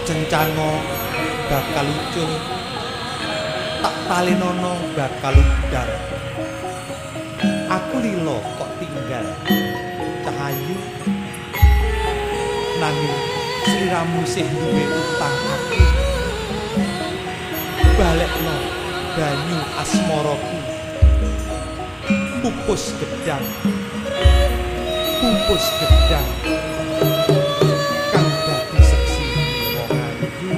cencango bakal ucul, tak talenono bakal udar. Aku lilo kok tinggal cahayu, nanging sliramu sih duwe utang aku. Balekno banyu asmaraku, pupus gedang, pupus gedang kang dadi seksi wong ayu.